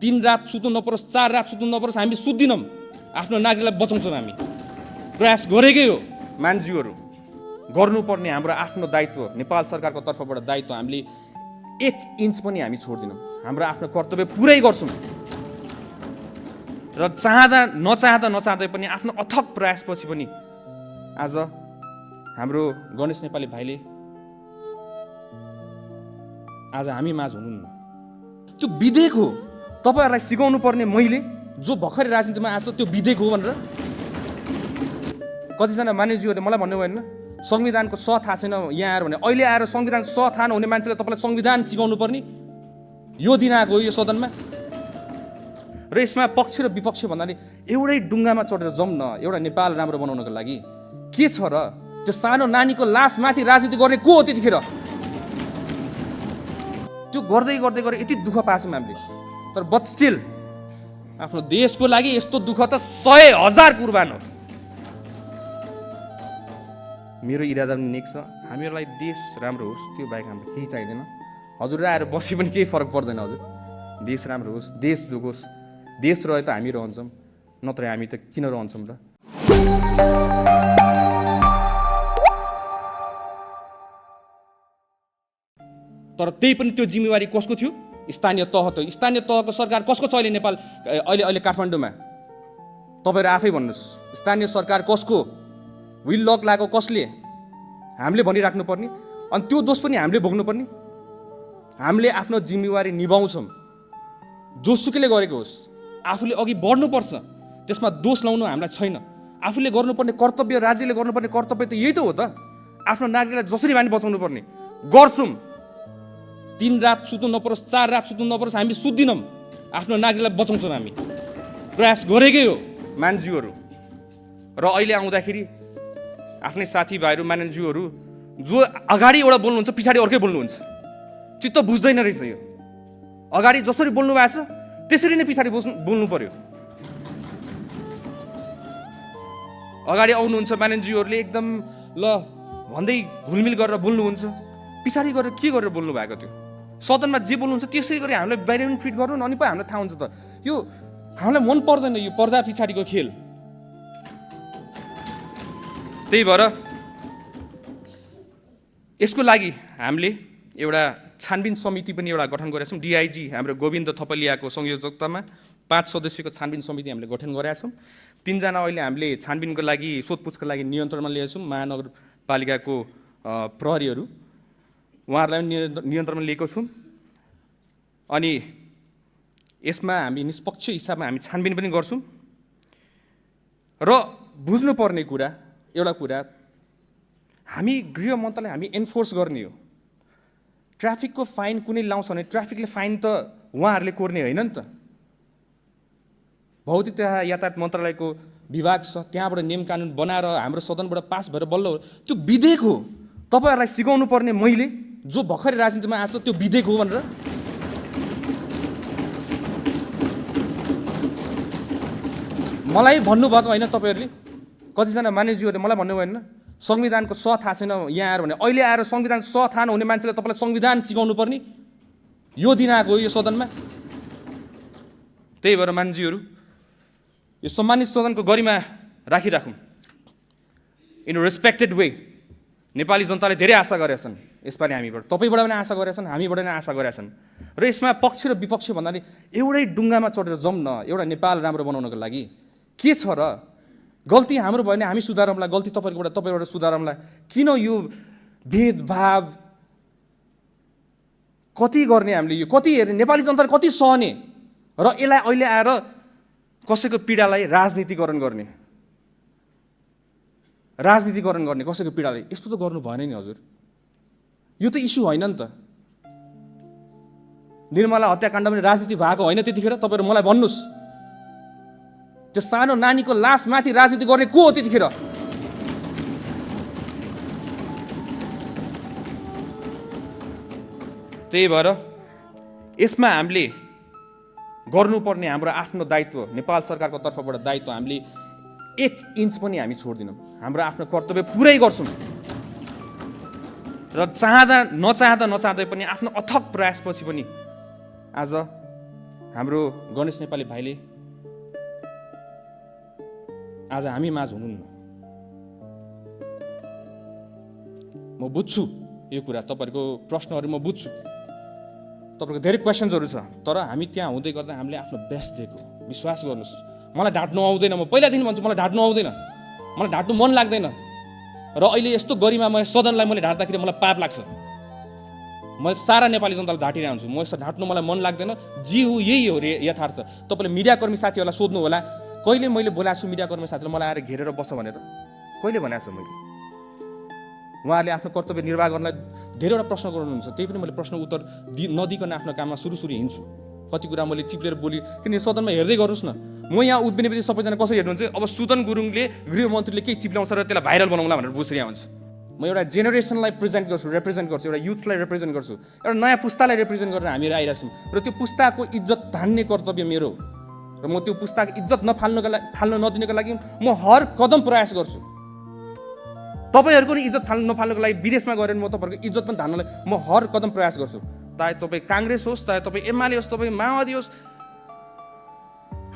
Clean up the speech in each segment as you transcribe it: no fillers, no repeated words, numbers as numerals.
3 रात सुत्नु नपरोस्, 4 रात सुत्नु नपरोस्, हामी सुत्दिनौँ। आफ्नो नागरिकलाई बचाउँछौँ। हामी प्रयास गरेकै हो। मान्छेहरू गर्नुपर्ने हाम्रो आफ्नो दायित्व, नेपाल सरकारको तर्फबाट दायित्व हामीले 1 इन्च पनि हामी छोड्दिनौँ। हाम्रो आफ्नो कर्तव्य पुरै गर्छौँ र नचाहँदै पनि आफ्नो अथक प्रयासपछि पनि आज हाम्रो गणेश नेपाली भाइले आज हामी माझ हुनुहुन्न। त्यो विधेयक हो। तपाईँहरूलाई सिकाउनु पर्ने मैले जो भर्खरै राजनीतिमा आएको त्यो विधेयक हो भनेर। कतिजना मान्यज्यूहरूले मलाई भन्नुभयो होइन संविधानको स थाहा छैन यहाँ आएर भने। अहिले आएर संविधान स थाहा नहुने मान्छेले तपाईँलाई संविधान सिकाउनु पर्ने यो दिन आएको हो यो सदनमा। र यसमा पक्ष र विपक्ष भन्नाले एउटै डुङ्गामा चढेर जाउँ न एउटा नेपाल राम्रो बनाउनको लागि। के छ र त्यो सानो नानीको लासमाथि राजनीति गर्ने को हो त्यतिखेर? त्यो गर्दै यति दुःख पाछौँ हामीले। तर बट स्टिल आफ्नो देशको लागि यस्तो दुःख त 100,000 कुर्बान हो। मेरो इरादा पनि नेक छ। हामीहरूलाई देश राम्रो होस् त्यो बाहेक हाम्रो केही चाहिँदैन। हजुर आएर बसी पनि केही फरक पर्दैन। हजुर देश राम्रो होस्, देश जोगोस्। देश रहे त हामी रहन्छौँ, नत्र हामी त किन रहन्छौँ र? तर त्यही पनि त्यो जिम्मेवारी कसको थियो? स्थानीय तह त। स्थानीय तहको सरकार कसको छ अहिले नेपाल अहिले काठमाडौँमा? तपाईँहरू आफै भन्नुहोस्। स्थानीय सरकार कसको? विल लक लागेको कसले? हामीले भनिराख्नु पर्ने अनि त्यो दोष पनि हामीले भोग्नुपर्ने। हामीले आफ्नो जिम्मेवारी निभाउँछौँ जोसुकैले गरेको होस्। आफूले अघि बढ्नुपर्छ, त्यसमा दोष लाउनु हामीलाई छैन। आफूले गर्नुपर्ने कर्तव्य, राज्यले गर्नुपर्ने कर्तव्य त यही त हो त। आफ्नो नागरिकलाई जसरी हामी बचाउनु पर्ने गर्छौँ। 3 रात सुत्नु नपरोस्, 4 रात सुत्नु नपरोस्, हामी सुत्दिनौँ। आफ्नो नागरिकलाई बचाउँछौँ। हामी प्रयास गरेकै हो मान्छेहरू। र अहिले आउँदाखेरि आफ्नै साथीभाइहरू मान्छेहरू जो अगाडि एउटा बोल्नुहुन्छ पछाडि अर्कै बोल्नुहुन्छ। चित्त बुझ्दैन रहेछ यो। अगाडि जसरी बोल्नु भएको छ त्यसरी नै पछाडि बोल्नु पर्यो। अगाडि आउनुहुन्छ मान्छेहरूले एकदम ल भन्दै घुलमिल गरेर बोल्नुहुन्छ, पछाडि गरेर के गरेर बोल्नु भएको थियो? सदनमा जे बोल्नुहुन्छ त्यसै गरी हामीलाई बाहिर पनि ट्रिट गर्नु न, अनि पो हामीलाई थाहा हुन्छ त। यो हामीलाई मन पर्दैन यो पर्दा पछाडिको खेल। त्यही भएर यसको लागि हामीले एउटा छानबिन समिति पनि एउटा गठन गरेका छौँ। डिआइजी हाम्रो गोविन्द थपलियाको संयोजकतामा 5 सदस्यको छानबिन समिति हामीले गठन गरेका छौँ। 3 जना अहिले हामीले छानबिनको लागि सोधपुछको लागि नियन्त्रणमा लिएका छौँ। महानगरपालिकाको प्रहरीहरू उहाँहरूलाई पनि नियन्त्रणमा लिएको छौँ। अनि यसमा हामी निष्पक्ष हिसाबमा हामी छानबिन पनि गर्छौँ। र बुझ्नुपर्ने एउटा कुरा हामी गृह मन्त्रालय हामी एन्फोर्स गर्ने हो। ट्राफिकको फाइन कुनै लाउँछ भने ट्राफिकले फाइन त उहाँहरूले कोर्ने होइन नि त। भौतिक तथा यातायात मन्त्रालयको विभाग छ, त्यहाँबाट नियम कानुन बनाएर हाम्रो सदनबाट पास भएर बल्ल त्यो विधेयक हो। तपाईँहरूलाई सिकाउनु पर्ने मैले जो भर्खरै राजनीतिमा आएको त्यो विधेयक हो भनेर। मलाई भन्नुभएको होइन तपाईँहरूले। कतिजना मान्यज्यूहरूले मलाई भन्नुभयो होइन संविधानको स थाहा छैन यहाँ आएर भने। अहिले आएर संविधान स थाहा नहुने मान्छेले तपाईँलाई संविधान सिकाउनु पर्ने यो दिन आएको हो यो सदनमा। त्यही भएर मान्छेहरू यो सम्मानित सदनको गरिमा राखिराखौँ इन रेस्पेक्टेड वे। नेपाली जनताले धेरै आशा गरेका छन् यसपालि हामीबाट, तपाईँबाट पनि आशा गरेका छन्, हामीबाट पनि आशा गरेका छन्। र यसमा पक्ष र विपक्ष भन्नाले एउटै डुङ्गामा चढेर जाउँ न एउटा नेपाल राम्रो बनाउनको लागि। के छ र? गल्ती हाम्रो भयो भने हामी सुधारौँला, गल्ती तपाईँबाट सुधारौँला। किन यो भेदभाव कति गर्ने हामीले? यो कति हेर्ने? नेपाली जनताले कति सहने? र यसलाई अहिले आएर कसैको पीडालाई राजनीतिकरण गर्ने कसैको पीडालाई, यस्तो त गर्नु भएन नि हजुर। यो त इस्यु होइन नि त। निर्मला हत्याकाण्ड पनि राजनीति भएको होइन त्यतिखेर? तपाईँहरू मलाई भन्नुहोस्। त्यो सानो नानीको लासमाथि राजनीति गर्ने को हो त्यतिखेर? त्यही भएर यसमा हामीले गर्नुपर्ने हाम्रो आफ्नो दायित्व, नेपाल सरकारको तर्फबाट दायित्व हामीले 1 इन्च पनि हामी छोड्दिनौँ। हाम्रो आफ्नो कर्तव्य पुरै गर्छौँ र नचाहँदै पनि आफ्नो अथक प्रयासपछि पनि आज हाम्रो गणेश नेपाली भाइले आज हामी माझ हुनुहुन्न। म बुझ्छु यो कुरा, तपाईँहरूको प्रश्नहरू म बुझ्छु, तपाईँको धेरै क्वेसन्सहरू छ, तर हामी त्यहाँ हुँदै गर्दा हामीले आफ्नो बेस्ट दिएको। विश्वास गर्नुहोस्, मलाई ढाँट्नु आउँदैन, म पहिलादेखि भन्छु मलाई ढाँट्नु आउँदैन, मलाई ढाँट्नु मन लाग्दैन। र अहिले यस्तो गरिमामय सदनलाई मैले ढाँट्दाखेरि मलाई पाप लाग्छ। मैले सारा नेपाली जनतालाई ढाँटिरहेको हुन्छु, म यस्तो ढाँट्नु मलाई मन लाग्दैन। जे हो यही हो रे यथार्थ। तपाईँले मिडियाकर्मी साथीहरूलाई सोध्नु होला, कहिले मैले बोलाएको छु मिडियाकर्मी साथीलाई मलाई आएर घेरेर बस्छ भनेर? कहिले भनेको छु मैले? उहाँहरूले आफ्नो कर्तव्य निर्वाह गर्नलाई धेरैवटा प्रश्न गर्नुहुन्छ, त्यही पनि मैले प्रश्न उत्तर नदिकन आफ्नो काममा सुरु हिँड्छु। कति कुरा मैले चिप्लेर बोली, किनकि सदनमा हेर्दै गर्नुहोस् न, म यहाँ उभिने बित्तिकै सबैजना कसरी हेर्नुहुन्छ, अब सुदन गुरुङले गृहमन्त्रीले केही चिप्ल्याउँछ र त्यसलाई भाइरल बनाउँला भनेर बसिरहेको हुन्छ। म एउटा जेनेरेसनलाई रिप्रेजेन्ट गर्छु, एउटा युथलाई रिप्रेजेन्ट गर्छु, एउटा नयाँ पुस्तालाई रिप्रेजेन्ट गरेर हामीहरू आइरहेको छौँ। र त्यो पुस्ताको इज्जत धान्ने कर्तव्य मेरो, र म त्यो पुस्ताको इज्जत फाल्न नदिनको लागि म हर कदम प्रयास गर्छु। तपाईँहरूको नि इज्जत नफाल्नको लागि विदेशमा गएर म तपाईँहरूको इज्जत पनि धान्नलाई म हर कदम प्रयास गर्छु। चाहे तपाईँ काङ्ग्रेस होस्, चाहे तपाईँ एमाले होस्, तपाईँ माओवादी होस्,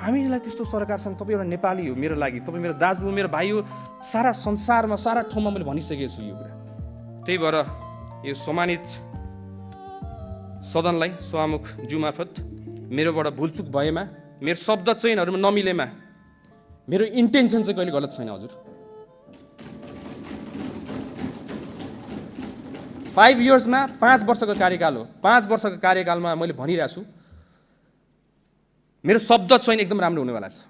हामीलाई त्यस्तो सरकारसँग तपाईँ एउटा नेपाली हो मेरो लागि, तपाईँ मेरो दाजु हो, मेरो भाइ हो। सारा संसारमा सारा ठाउँमा मैले भनिसकेको छु यो कुरा। त्यही भएर यो सम्मानित सदनलाई सभामुख ज्यू मार्फत मेरोबाट भुलचुक भएमा, मेरो शब्द चयनहरूमा नमिलेमा, मेरो इन्टेन्सन चाहिँ कहिले गलत छैन हजुर। 5 इयर्समा 5 वर्षको कार्यकाल हो। 5 वर्षको कार्यकालमा मैले भनिरहेको छु, मेरो शब्द चयन एकदम राम्रो हुनेवाला छ।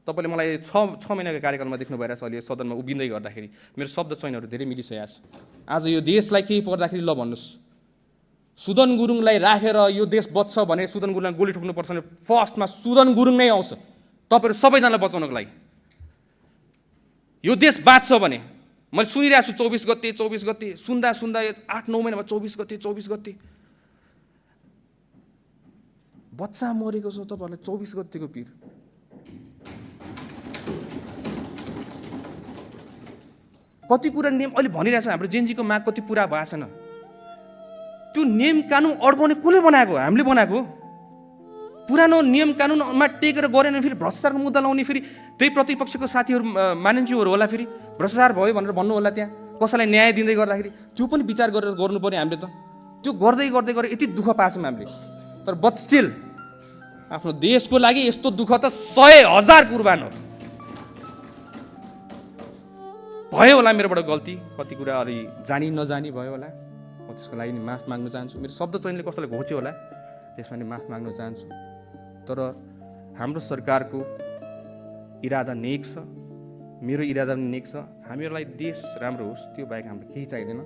तपाईँले मलाई 6 महिनाको कार्यकालमा देख्नु भइरहेछ अहिले सदनमा उभिँदै गर्दाखेरि मेरो शब्द चयनहरू धेरै मिलिसकेको छ। आज यो देशलाई केही पर्दाखेरि ल भन्नुहोस्, सुदन गुरुङलाई राखेर यो देश बच्छ भने सुदन गुरुङलाई गोली ठोक्नुपर्छ भने फर्स्टमा सुदन गुरुङ नै आउँछ तपाईँहरू सबैजनालाई बचाउनको लागि। यो देश बाँच्छ भने मैले सुनिरहेको छु 24 गते सुन्दा 8-9 महिनामा 24 गते बच्चा मरेको छ। तपाईँहरूलाई 24 गतेको पिर, कति कुरा नियम अहिले भनिरहेछ, हाम्रो जेनजीको माग कति पुरा भएको छैन। त्यो नियम कानुन अड्काउने कसले बनाएको? हामीले बनाएको। पुरानो नियम कानुनमा टेकेर गरेन फेरि भ्रष्टाचारको मुद्दा लाउने, फेरि त्यही प्रतिपक्षको साथीहरू मानिन्थ्योहरू होला, फेरि भ्रष्टाचार भयो भनेर भन्नु होला, त्यहाँ कसैलाई न्याय दिँदै गर्दाखेरि त्यो पनि विचार गरेर गर्नु पर्यो हामीले त। त्यो गर्दै गरेर यति दुःख पाछौँ हामीले, तर बट स्टिल आफ्नो देशको लागि यस्तो दुःख त 100,000 कुर्बान हो। भयो होला मेरोबाट गल्ती, कति कुरा अलि जानी नजानी भयो होला, म त्यसको लागि नि माफ माग्न चाहन्छु। मेरो शब्द चयनले कसैलाई घोच्यो होला, त्यसमा नि माफ माग्न चाहन्छु। तर हाम्रो सरकारको इरादा नेक छ, मेरो इरादा पनि नेक छ। हामीहरूलाई देश राम्रो होस्, त्यो बाहेक हामीलाई केही चाहिँदैन।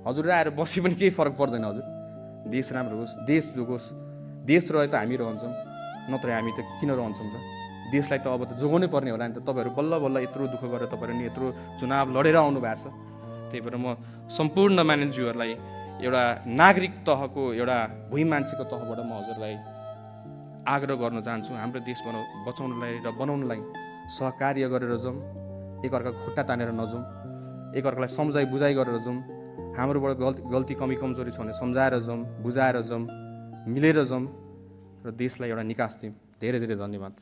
हजुर आएर बसे पनि केही फरक पर्दैन हजुर। देश राम्रो होस्, देश जोगोस्। देश रहे त हामी रहन्छौँ, नत्र हामी त किन रहन्छौँ त? देशलाई त अब त जोगाउनै पर्ने होला नि त। तपाईँहरू बल्ल यत्रो दुःख गरेर तपाईँहरू नि यत्रो चुनाव लडेर आउनु भएको छ। त्यही भएर म सम्पूर्ण मानिसहरूलाई एउटा नागरिक तहको एउटा भुइँ मान्छेको तहबाट म हजुरलाई आग्रह गर्न चाहन्छु, हाम्रो देश बचाउनलाई र बनाउनलाई सहकार्य गरेर जाउँ, एकअर्काको खुट्टा तानेर नजाउँ, एकअर्कालाई सम्झाइ बुझाइ गरेर जाउँ। हाम्रोबाट गल्ती कमी कमजोरी छ भने सम्झाएर जाउँ, बुझाएर जाउँ, मिलेर जाउँ र देशलाई एउटा निकास दिउँ। धेरै धेरै धन्यवाद।